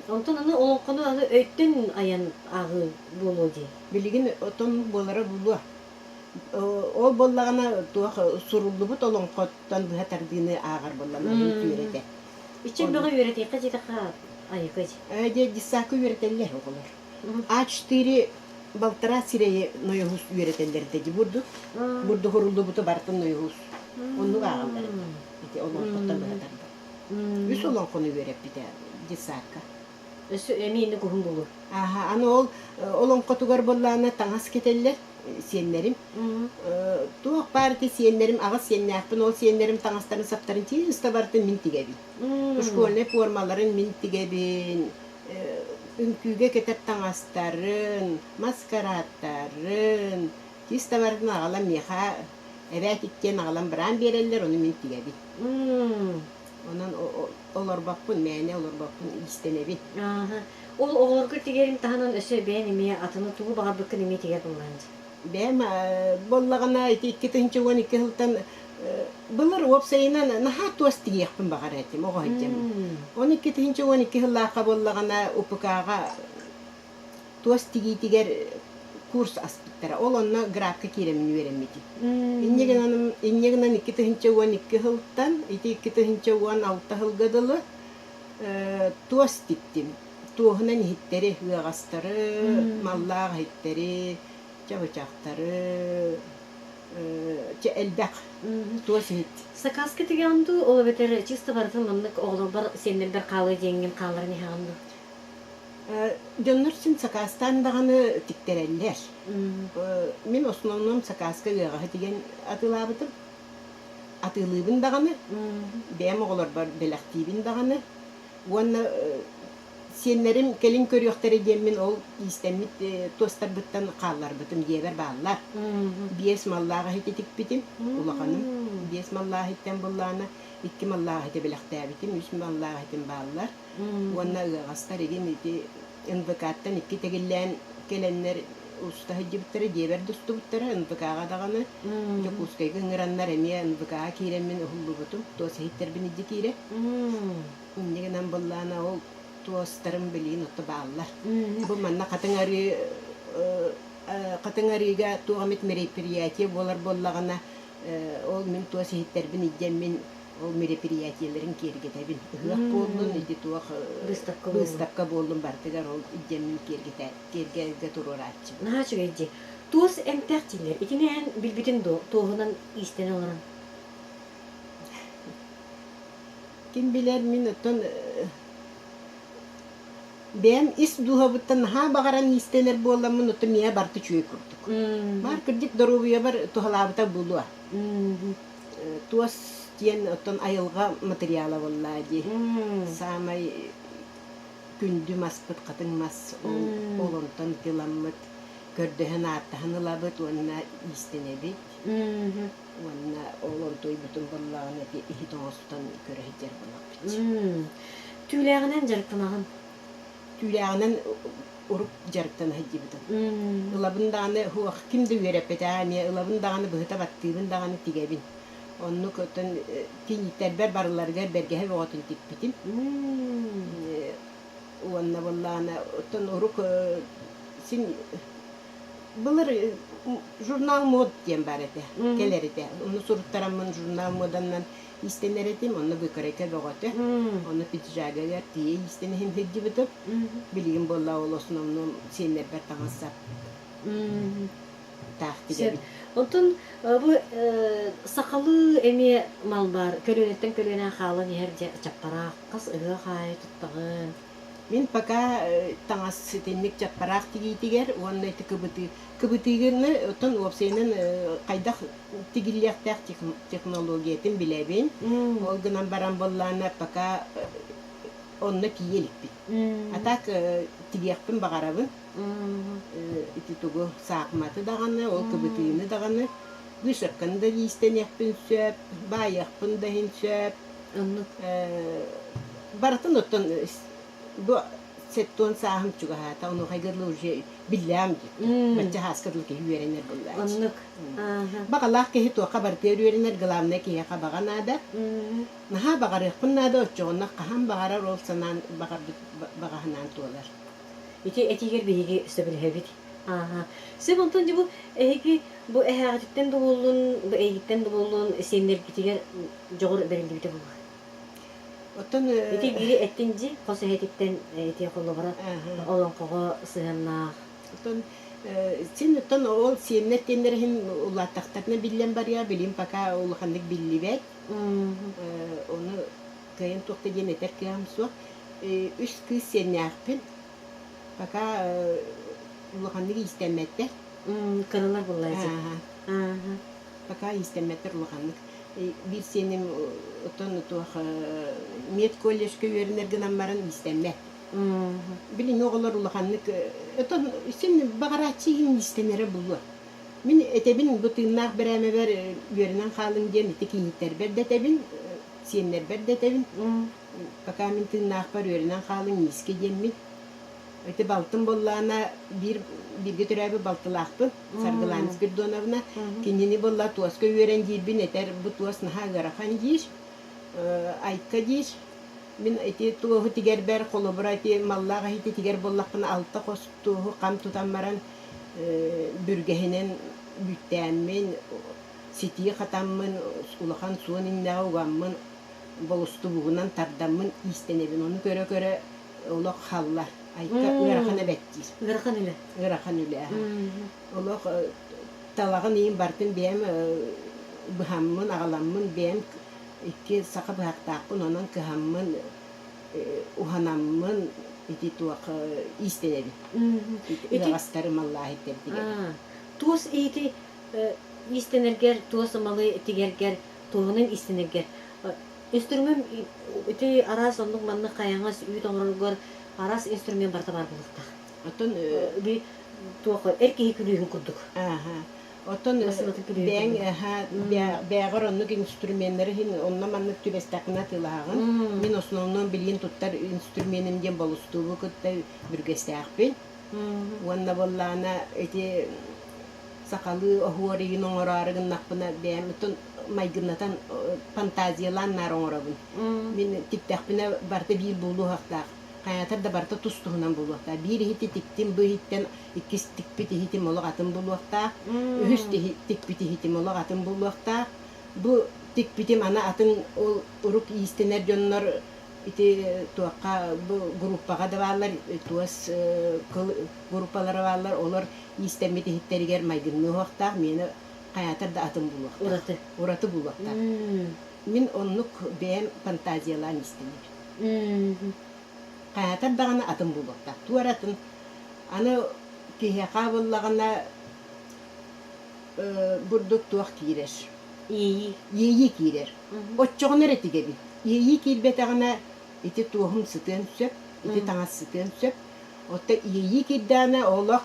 [SPEAKER 1] Онтон аны олоҥхону аны өйтөн айан ааҕыы буолуо дии.
[SPEAKER 2] Билигин отон буолара буолуо. Ол буоллаҕына туох суруллубут олоҥхоттон быһа тардыыны ааҕар буоллаҕына үөрэтэ.
[SPEAKER 1] Иччи бөҕө үөрэтиэххэ диэтэххэ айыка дии.
[SPEAKER 2] Ээ дьэ детсадка үөрэтэллэр оҕолор. А4 балтараа сирэйи нойоһус үөрэтэллэр дии бурдук. Бурдук уруллубуту барытын нойоһус. Оннук ааҕаллар этэ. Ити олоҥхоттон быһа тардан. Үс олоҥхону үөрэппитэ детсадка.
[SPEAKER 1] Өссө эмиэ инник уһун буолуо.
[SPEAKER 2] Аха, аны ол олоҥхотугар буоллаҕына таҥас кэтэллэр сиэннэрим. Туох баар ити сиэннэрим, аҕыс сиэннээхпин, ол сиэннэрим таҥастарын саптарын чисто барытын мин тигэбин. Школьнай формаларын мин тигэбин, үҥкүүгэ кэтэр таҥастарын, маскарадтарын, чисто барытын аҕалан миэхэ эбээт иккиэн аҕалан быраан биэрэллэр, ону мин тигэбин. Онон олорбоппун, мээнэ олорбоппун, иистэнэбин.
[SPEAKER 1] Ааһа. Ол оҕолорго тигэрин таһынан өссө бэйэн эмиэ атыны тугу баҕарбыккын эмиэ тигэр буоллаҕын дии.
[SPEAKER 2] Бэйэм буоллаҕына ити 2012 сылтан былыр уопсайынан наһаа туос тигиэхпин баҕарар этим оҕо сылдьаммын. Оны 2012 сыллаахха буоллаҕына УПК-ҕа туос тигиитигэр курс аспыттара. Ол онно градка киирэммин үөрэммитим. Инньэ гынан инньэ гынан 2012 сылтан ити 2016 сылга дылы туос тиктим. Туоһунан иһиттэри, ыаҕастары, маллаах иһиттэри, чабычахтары, чэ элбэх туос иһит.
[SPEAKER 1] Сакааска тигэҕин дуу, ол эбэтэр чисто барытын маннык оҕолорбор, сиэннэрбэр хаалыа диэҥҥин хаалларан иһэҕин дуу?
[SPEAKER 2] Дьоннор син сакаастаан даҕаны тиктэрэллэр. Мин основном сакааска ыаҕаһы тигэн атыылаабытым. Атыылыыбын даҕаны, бэйэм оҕолорбор бэлэхтиибин даҕаны. Уонна сиэннэрим кэлин көрүөхтэрэ диэммин ол иистэммит туостарбыттан хаалларбытым дьиэбэр бааллар. Биэс маллаах иһити тикпитим, улаханым. Биэс маллаах иһиттэн буллаана икки маллаах иһити бэлэхтээбитим, үс маллаах иһитим бааллар. Уонна ыаҕастар игин ити НВК-ттан икки тэгиллээн кэлэннэр уста сылдьыбыттара, дьиэбэр да устубуттара, НВК-ҕа даҕаны Дьокуускайга ыҥыраннар эмиэ НВК-ҕа киирэммин уһуллубутум, туос иһиттэрбин илдьэ киирэ. Инньэ гынан быллаана ол туостарым билигин отто бааллар. Бу манна Хатыҥ Арыы Хатыҥ Арыыга туох эмит мероприятие буолар буоллаҕына, ол мин туос иһиттэрбин илдьэммин ол мероприятиелэрин киэргэтэбин. Ыһыах буоллун, ити туох
[SPEAKER 1] Быыстапка буоллун.
[SPEAKER 2] быыстапка буоллун барытыгар ол илдьэммин киэргэтэ киэргэлгэ туруорааччыбын.
[SPEAKER 1] Наһаа үчүгэй дии. Туос эмтээх дииллэр. Итини эн билбитин дуо, туоһунан иистэнэ олорон?
[SPEAKER 2] Ким билэр, мин оттон бэйэм ис дууһабыттан наһаа баҕаран иистэнэр буолламмын, оттон миэхэ барыта үчүгэй курдук. Баар кырдьык доруобуйабар туһалаабыта буолуо. Туос диэн оттон айылҕа материала буоллаа дии. Саамай күндү маспыт хатыҥ мас ол, ол онтон ытыламмыт көрдөһөн ааттаһан ылабыт уонна иистэнэбит. Уонна ол онтуйбутун буоллаҕына ити иһит оҥостон көрө сылдьар буоллахпыт.
[SPEAKER 1] Түүлээҕинэн дьарыктанаҕын?
[SPEAKER 2] Түүлээҕинэн урук дьарыктана сылдьыбытым. Ылабын даҕаны суох ким да үөрэппэтэҕэ эмиэ ылабын даҕаны быһыта баттыыбын даҕаны тигэбин. Оннук оттон кийииттэрбэр барыларыгар бэргэһэ бөҕөтүн тикпитим. Уонна буоллаҕына оттон урук син былыр журнал мод диэн баар этэ, кэлэр этэ. Ону суруттараммын журнал моданнан иистэнэр этим, онно выкройка бөҕөтө. Онно пиджагыгар тиийэ иистэн иһин сылдьыбытым. Билигин буолла ол основном сиэннэрбэр таҥас-сап таах тигэбин.
[SPEAKER 1] Онтон бу сахалыы эмиэ мал баар көлүөнэттэн көлүөнэ хаалан иһэр дьэ чаппараах хас ыһыах аайы туттаҕын?
[SPEAKER 2] Мин пока таҥас итинник чаппараах тигиитигэр уонна ити кыбытыы кыбытыыгыны оттон уопсайынан хайдах тигиллиэхтээх технологиятын билэбин. Ол гынан баран буоллаана пока онно тиийэ иликпин. А так тигиэхпин баҕарабын. Ити тугу саахыматы даҕаны, ол кыбытыыны даҕаны, вышивканы да иистэниэхпин сөп, баайыахпын да иһин сөп.
[SPEAKER 1] Оннук.
[SPEAKER 2] Барытын оттон бу сеттуон сааһым чугаһаата, онуохайга дылы уже биллээм диэт. Бачча һааска дылы киһи үөрэнэр буоллааччы.
[SPEAKER 1] Оннук.
[SPEAKER 2] Баҕалаах киһи туохха барытыгар үөрэнэр, главное киһиэхэ баҕа наада. Наһаа баҕарыахпын наада, оччоҕуна хаһан баҕарар ол санаан баҕарбыт баҕаһынаан туолар.
[SPEAKER 1] Ити этиигэр биһиги сөбүлэһэбит. Ааһа. Сөп онтон дьэ бу эһиги бу эһээҕититтэн да буоллун, бу эйигиттэн да буоллун сиэннэргитигэр дьоҕур бэриллибитэ буолуо.
[SPEAKER 2] Оттон
[SPEAKER 1] Ити биири эттин дии, хос эһэтиттэн ити холобура олоҥхоҕо сыһыаннаах.
[SPEAKER 2] Оттон син оттон ол сиэннэр тиэннэр иһин улааттахтарына биллэн барыа, билим пока улаханнык биллибэт. Ону кыайан туох да диэн этэр кыаҕым суох. Үс кыыс сиэннээхпин. Пока улаханнык иистэммэттэр.
[SPEAKER 1] Кыралар буоллаачы.
[SPEAKER 2] Пока иистэммэттэр улаханнык. Биир сиэним оттон туох медколледжка үөрэнэр гынан баран иистэммэт. Билиҥҥи оҕолор улаханнык оттон син баҕарааччы иһин иистэнэрэ буолуо. Мин этэбин бу тыыннаах бэрээмэбэр үөрэнэн хаалыҥ диэн ити кийииттэрбэр да этэбин, сиэннэрбэр да этэбин. Пока мин тыыннаахпар үөрэнэн хаалыҥ иискэ диэммин. Ити балтым буоллаҕына биир бииргэ төрөөбүт балтылаахпын Саргылаана Спиридоновна. Кинини буолла туоска үөрэн диирбин этэр бу туос наһаа ыарахан диир, айка диир. Мин ити туоһу тигэрбэр холобура ити маллаах иһити тигэр буоллахпына алта хос туоһу хам тутан баран бүргэһинэн бүттээммин, ситии хатаммын, улахан суон иҥнэҕи угаммын болустубугунан тардаммын иистэнэбин. Ону көрө-көрө олох халлар. Айка ыарахан эбэт диир.
[SPEAKER 1] Ыарахан үлэ.
[SPEAKER 2] Ыарахан үлэ. Олох талаҕын иин бартын бэйэм быһаммын, аҕаламмын бэйэм икки саха быһахтаахпын, онон кыһаммын. уһанаммын ити туох иистэнэбин. Ыаҕастары маллааһыттар тигэбин.
[SPEAKER 1] Туос иһити иистэнэргэр, туос малы тигэргэр, туоһунан иистэнэргэр инструмент ити араас оннук маннык хайаҥас үүт оҥороргор араас инструмент барыта баар буолуохтаах.
[SPEAKER 2] Оттон
[SPEAKER 1] би туох эр киһи күлүүһүн курдук.
[SPEAKER 2] Ааха. Оттон бэйэҥ бэйэҕэр оннук инструменнары иһин онно маннык түбэстэххинэ атыылаһаҕын. Мин основном билигин туттар инструменим диэн болустуубу кытта бүргэстээхпин. Уонна буоллаҕына ити сахалыы оһуор игин оҥороору гыннахпына бэйэм оттон майгыннатан фантазиялаан наар оҥоробун. Мин тиктэхпинэ барыта биир буолуохтаах. Хайаатар да барыта тус-туһунан буолуохтаах. Биир иһити тиктим, бу иһиттэн иккис тикпит иһитим олох атын буолуохтаах. Үһүс тикпит иһитим олох атын буолуохтаах. Бу тикпитим аны атын ол урук иистэнэр дьоннор ити туохха бу группаҕа да бааллар, туос кыл группалара бааллар, олор иистэммит иһиттэригэр майгынныы уһуохтаах, миэнэ хайаатар да атын буолуохтаах.
[SPEAKER 1] Ураты.
[SPEAKER 2] Ураты буолуохтаах. Мин оннук бэйэм фантазиялаан иистэнэбин. Хайаатар даҕаны атын буолуохтаах. Туора атын. Аны киһиэхэ буоллаҕына бурдук туох киирэр?
[SPEAKER 1] Иэйии.
[SPEAKER 2] Иэйии киирэр. Оччоҕуна эрэ тигэбин. Иэйии киирбэтэҕинэ ити туоһум сытыан сөп, ити таҥас сытыан сөп. Оттон иэйии киирдэҕинэ олох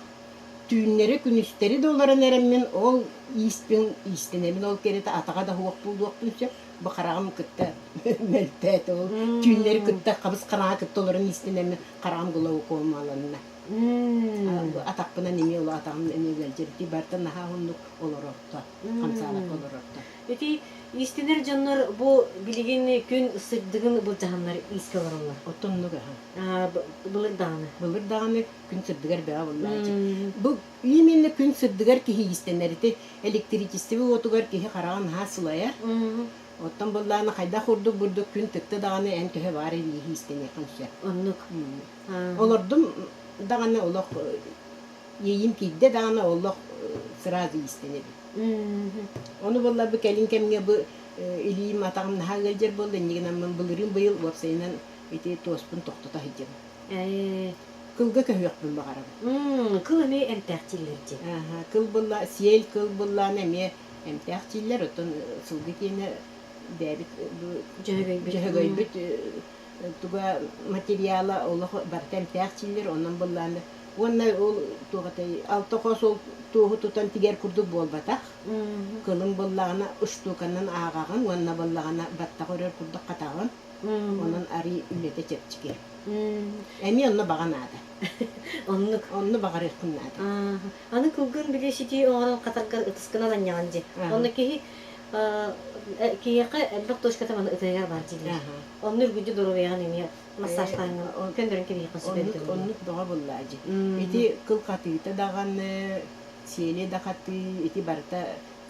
[SPEAKER 2] түүннэри-күнүстэри да олорон эрэммин ол ииспин иистэнэбин ол кэриэтэ атаҕа да суох буолуохпун сөп. Бу хараҕым кытта мөлтөөтө ол түүннэри кытта хабыс хараҥа кытта олорон иистэнэммин хараҕым глаукомаланна. Атахпынан эмиэ ол атаҕым эмиэ ыалдьар ити барыта наһаа уһуннук олорорто, хамсаабакка олорорто.
[SPEAKER 1] Ити иистэнэр дьоннор бу билигин күн сырдыгын былдьаһаннар иискэ олороллор.
[SPEAKER 2] Оттоннук аһа.
[SPEAKER 1] Былыр даҕаны.
[SPEAKER 2] Былыр даҕаны күн сырдыгар бөҕө буоллааччы. Бу именно күн сырдыгар киһи иистэнэр ити электричество уотугар киһи хараҕа наһаа сылайар. Оттон буоллаҕына хайдах курдук бурдук күн тыкта даҕаны эн төһө баар ииһи иистэниэххин сөп.
[SPEAKER 1] Оннук.
[SPEAKER 2] Олордум даҕаны олох иэйиим киирдэ даҕаны олох сразу иистэнэбин. Ону буолла бу кэлин кэмҥэ бу илиим атаҕым наһаа ыалдьар буолла инньэ гынан былырыын быйыл уопсайынан ити туоспун тохтото сылдьабын. Кылга көһүөхпүн баҕарабын.
[SPEAKER 1] Кыл эмиэ эмтээх дииллэр дии.
[SPEAKER 2] Кыл булла, сиэл кыл буллаан эмиэ эмтээх дииллэр, оттон сылгы киэнэ бэйэбит
[SPEAKER 1] Дьөһөгөйбүт.
[SPEAKER 2] дьөһөгөйбүт туга материала олох барыта эмтээх дииллэр, онон буллааны уонна ол туох этэй алта хос ол туоһу тутан тигэр курдук буолбатах. Кылын буллаҕына штуканан ааҕаҕын уонна буллаҕына баттах өрөр курдук хатаҕын. Онон арый үлэтэ чэпчэки. Эмиэ онно баҕа наада.
[SPEAKER 1] Оннук.
[SPEAKER 2] Онно баҕарыаххын наада.
[SPEAKER 1] Аны кылгын били ситии оҥорон хатаргар ытыскынан анньаҕын дии. Онно киһи киһиэхэ элбэх точката маны ытыгар бар дииллэр. Онно үргүдү доруобуйаҕын эмиэ массажтааҥҥын көннөрөн кэбиһиэххин сөп
[SPEAKER 2] Оннук оннук бөҕө буллаа дии. Ити кыл хатыыта даҕаны, сиэлэ да хатыы, ити барыта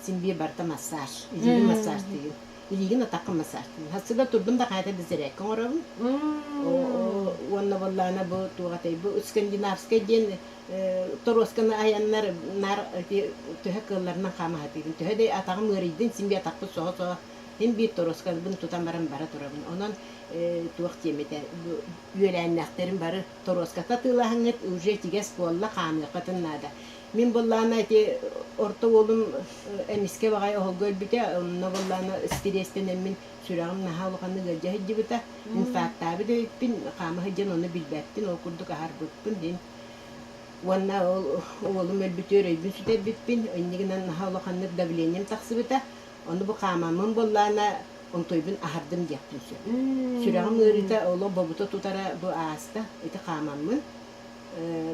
[SPEAKER 2] син биир барыта массаж. Илиигин массажтыыгын. Илиигин атаххын массажтыыбын. Сарсыарда турдум да хаата да сэрээккэ оҥоробун. Уонна буоллаҕына бу туох этэй бу скандинавскай диэн торуосканы айаннар наар ити төһө кыалларынан хаама сатыыбын. Төһө да атаҕым ыарыйдын син биир атахпын соһо-соһо син биир торуоскабын тутан баран бара турабын. Онон туох диэм этэ бу үөлээннээхтэрим бары торуоската атыылаһаҥҥыт уже итигэс буолла хаамыаххытын наада. Мин буоллаҕына ити орто уолум эмискэ баҕайы оһолго өлбүтэ, онно буоллаҕына стресстэниэммин сүрэҕим наһаа улаханнык ыалдьа сылдьыбыта, инфарктаабыт эбиппин, хаама сылдьан ону билбэппин, ол курдук аһарбыппын иһин. Уонна ол уолум өлбүтүгэр өйбүн сүтэрбиппин, инньэ гынан наһаа улаханнык давлением тахсыбыта. Ону бу хаамаммын буоллаҕына онтуйбун аһардым диэхпин сөп. Сүрэҕим ыарыыта олох бобута тутара бу ааста, ити хаамаммын.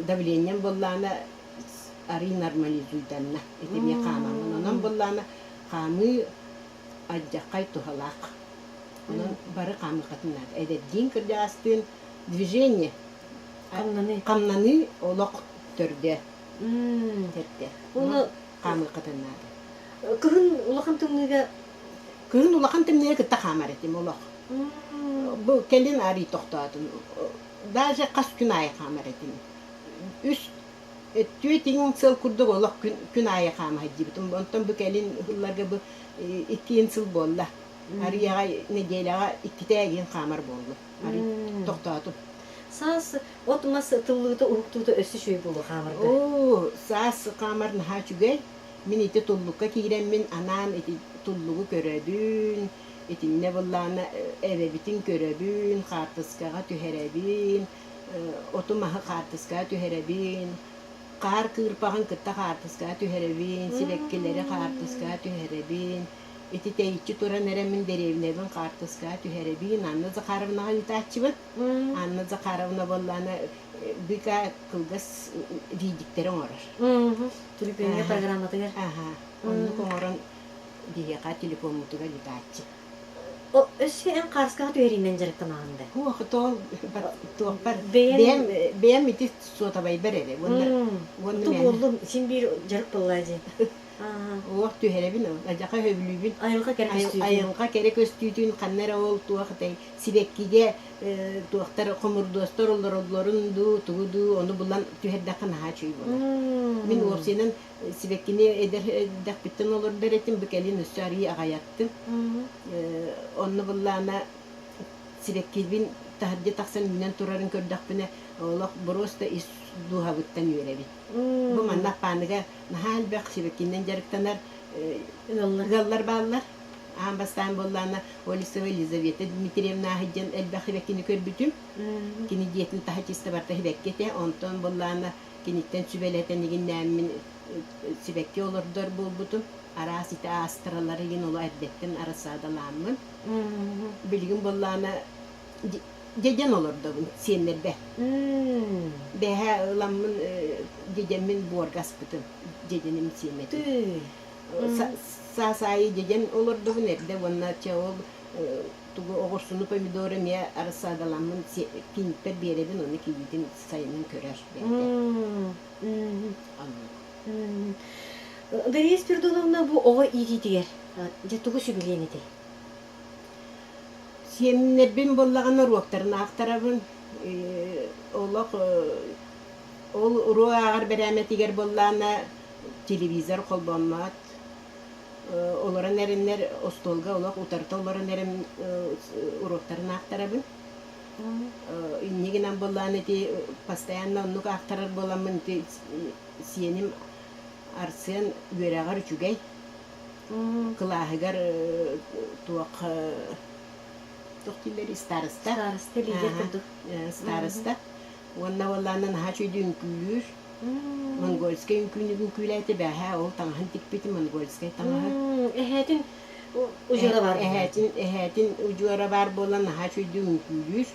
[SPEAKER 2] Давлением буоллаҕына арыый нормализуйданна. Ити эмиэ хаамаммын. Онон буоллаҕына хаамыы алдьархай туһалаах. Онон бары хаамыаххытын наада. Эдэрдиин кырдьаҕастыын движение
[SPEAKER 1] Хамнаныы.
[SPEAKER 2] хамнаныы олох төрдө. Төрдө.
[SPEAKER 1] Уонна
[SPEAKER 2] хаамыаххытын наада.
[SPEAKER 1] Кыһын улахан тымныыга
[SPEAKER 2] Кыһын улахан тымныыга кытта хаамар этим олох. Бу кэлин арый тохтоотум. Даже хас күн аайы хаамар этим. Үс түөрт иҥин сыл курдук олох күн, күн аайы хаама сылдьыбытым. Онтон бу кэлин сылларга бу иккиэн сыл буолла. Арыйаҕа нэдиэлэҕэ иккитэ игин хаамар буоллум. Тохтоотум.
[SPEAKER 1] Саас от-мас тыллыыта уһуктуута өссө үчүгэй буолуо хаамарга.
[SPEAKER 2] Оо, саас хаамар наһаа үчүгэй. Мин ити туллукка киирэммин анаан ити туллугу көрөбүн, итиннэ быллаана эбэбитин көрөбүн, хаартыскаҕа түһэрэбин, оту-маһы хаартыскаҕа түһэрэбин, хаар кыырпаҕын кытта хаартыскаҕа түһэрэбин, сибэккилэри хаартыскаҕа түһэрэбин, ити тэйиччи туран эрэ мин дэриэбинэбин хаартыскаҕа түһэрэбин, Анна Захаровнаҕа ыытааччыбын. Анна Захаровна буоллаана быка кылгас видиктэри оҥорор.
[SPEAKER 1] Түлүпүөҥҥэ программатыгар.
[SPEAKER 2] Аха, оннук оҥорон биһиэхэ телефоммутугар ыытааччы.
[SPEAKER 1] Өссө эн хаарскаҕа түһэриинэн дьарыктанаҕын да?
[SPEAKER 2] Суох, тоол туохпар бэйэм бэйэм ити суотабайбар эрэ уонна уонна
[SPEAKER 1] Ту буоллун син биир дьарык буоллаа дии.
[SPEAKER 2] Уох түһэрэбин адьаха сөбүлүүбүн.
[SPEAKER 1] Айылҕа кэрэ көстүүтүн.
[SPEAKER 2] Айылҕа кэрэ көстүүтүн ханна эрэ ол туох этэй сибэккигэ туохтар хомурдуостар олороллорун дуу тугу дуу ону булан түһэрдэххэ наһаа үчүгэй буолар. Мин уопсайынан сибэккини эдэр эрдэхпиттэн олордор этим, бу кэлин өссө арыый аҕайаттым. Онно буллаана сибэккибин таһырдьа тахсан үүнэн турарын көрдөхпүнэ, олох боруоста ис дууһабыттан үөрэбин. Бу манна Аппааныга наһаа элбэх сибэккинэн дьарыктанар ыаллар бааллар. Аан бастаан буоллаана Олесова Елизавета Дмитриевна диэн элбэх сибэккини көрбүтүм. Кини дьиэтин таһа чисто барыта сибэкки этэ. Онтон буоллаана киниттэн сүбэлэтэн игиннээммин сибэкки олордор буолбутум. Араас ити астралары игин оло эрдэттэн арассаадалааммын. Билигин буоллаана дьэдьэн олордобун сиэннэрбэр. Бэһэ ыламмын дьэдьэммин буорга аспытым. Дьэдьэним сиэмэтин. Саас аайы дьэдьэн олордобун эрдэ уонна чэ ол тугу оҕурсуну помидору эмиэ арассаадаламмын киниттэр биэрэбин ону кийиитин сайынын көрөр бэйэтэ. Оннук.
[SPEAKER 1] Дария Спиридоновна бу оҕо иитиитигэр дьэ тугу сүбэлиэн этэй?
[SPEAKER 2] Сиэннэрбин буоллаҕына уруоктарын аахтарабын. Олох ол уруок ааҕар бэрээмэтигэр буоллаҕына телевизор холбоммот. Олорон эрэннэр остуолга олох утарыта олорон эрэн уруоктарын аахтарабын. Инньэ гынан буоллаҕына ити постоянно оннук аахтарар буоламмын ити сиэним Арсен үөрэҕэр үчүгэй. Кылааһыгар туох туох дииллэрий староста.
[SPEAKER 1] Староста лидер курдук.
[SPEAKER 2] Староста. Уонна буоллаҕына наһаа үчүгэйдик үҥкүүлүүр. Монгольскай үҥкүүнү үҥкүүлээтэ бээһээ ол таҥаһын тикпитим монгольскай таҥаһы.
[SPEAKER 1] Эһээтин удьуора баар
[SPEAKER 2] Эһээтин эһээтин удьуора баар буолан наһаа үчүгэйдик үҥкүүлүүр.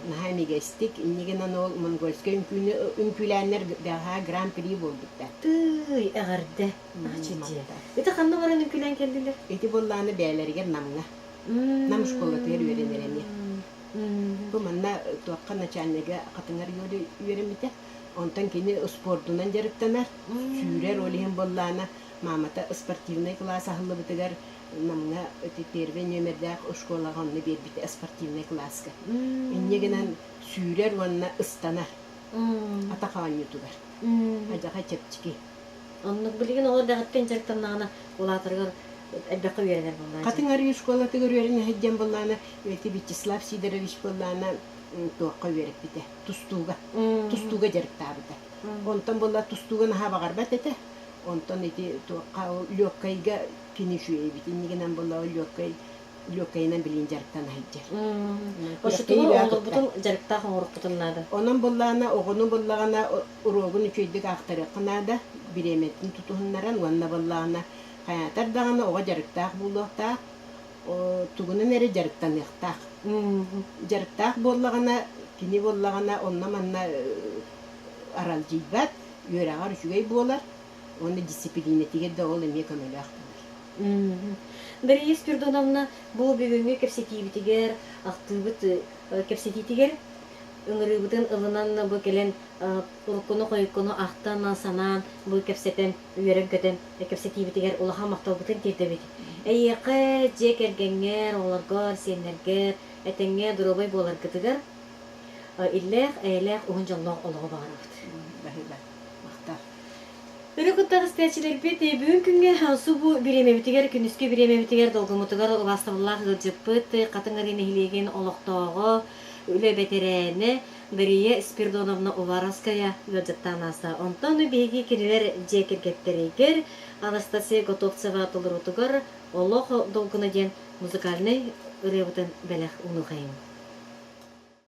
[SPEAKER 2] Наһаа имигэстик. Инньэ гынан ол монгольскай үҥкүүнү үҥкүүлээннэр бэҕэһээ гран-при буолбуттар.
[SPEAKER 1] Тыый, эҕэрдэ. Ити ханна баран үҥкүүлээн кэллилэр?
[SPEAKER 2] Ити буоллаҕына бэйэлэригэр Намҥа. Нам школатыгар үөрэнэр эмиэ. Бу манна туохха начальнига Хатыҥар үөрэммитэ. Онтон кини спордунан дьарыктанар, сүүрэр, ол иһин буоллаҕына маамата спортивнай кылаас аһыллыбытыгар Намҥа ити первый нүөмэрдээх школаҕа онно биэрбитэ спортивнай кылааска. Инньэ гынан сүүрэр уонна ыстанар атах оонньуутугар. Адьаха чэпчэки.
[SPEAKER 1] Оннук билигин оҕо эрдэҕиттэн дьарыктаннаҕына улаатарыгар элбэххэ үөрэнэр буоллаҕа.
[SPEAKER 2] Хатыҥ Арыы школатыгар үөрэнэ сылдьан буоллаҕына ити Вячеслав Сидорович буоллаҕына туохха үөрэппитэ тустууга тустууга дьарыктаабыта. Онтон буолла тустууга наһаа баҕарбат этэ. Онтон ити туохха ол легкайга кини үчүгэй эбит. Иннигинэн буолла ол легкай легкайынан билигин дьарыктана сылдьар.
[SPEAKER 1] Оччотугар оҕолорбутун дьарыктаах оҥоруохпутун наада.
[SPEAKER 2] Онон буоллаҕына оҕону буоллаҕына уруогун үчүгэйдик аахтарыахха наада, бириэмэтин тутуһуннаран уонна буоллаҕына хайаатар даҕаны оҕо дьарыктаах буолуохтаах, тугунан эрэ дьарыктаныахтаах. Дьарыктаах буоллаҕына, кини буоллаҕына онно-манна аралдьыйбат, үөрэҕэр үчүгэй буолар уонна дьиссипилиинэтигэр да ол эмиэ көмөлөөх буолар.
[SPEAKER 1] Дария Спиридоновна бу бүгүҥҥү кэпсэтиибитигэр, ахтыыбыт кэпсэтиитигэр ыҥырыыбытын ылынан бу кэлэн уруккуну-хойуккуну ахтан, санаан, бу кэпсэтэн, үөрэн-көтөн кэпсэтиибитигэр улахан махталбытын тиэрдэбит. Эйиэхэ, дьиэ кэргэҥҥэр, оҕолоргор, сиэннэргэр этэҥҥэ доруобай буоларгытыгар иллээх, эйэлээх, уһун дьоллоох олоҕу баҕарабыт.
[SPEAKER 2] Баһыыба, махтал.
[SPEAKER 1] Өрө куттаах истээччилэрбит бүгүн күҥҥэ субу бириэмэбитигэр, күнүскү бириэмэбитигэр долгуммутугар убаастабыллаах ыалдьыппыт Хатыҥ Арыы нэһилиэгин олохтооҕо, үлэ бэтэрээнэ Дария Спиридоновна Уваровская ыалдьыттаан ааста. Онтон биһиги кинилэр дьиэ кэргэттэригэр Анастасия Готовцева толоруутугар Олох долгуна диэн музыкальнай ырыабытын бэлэх уунуохайыҥ.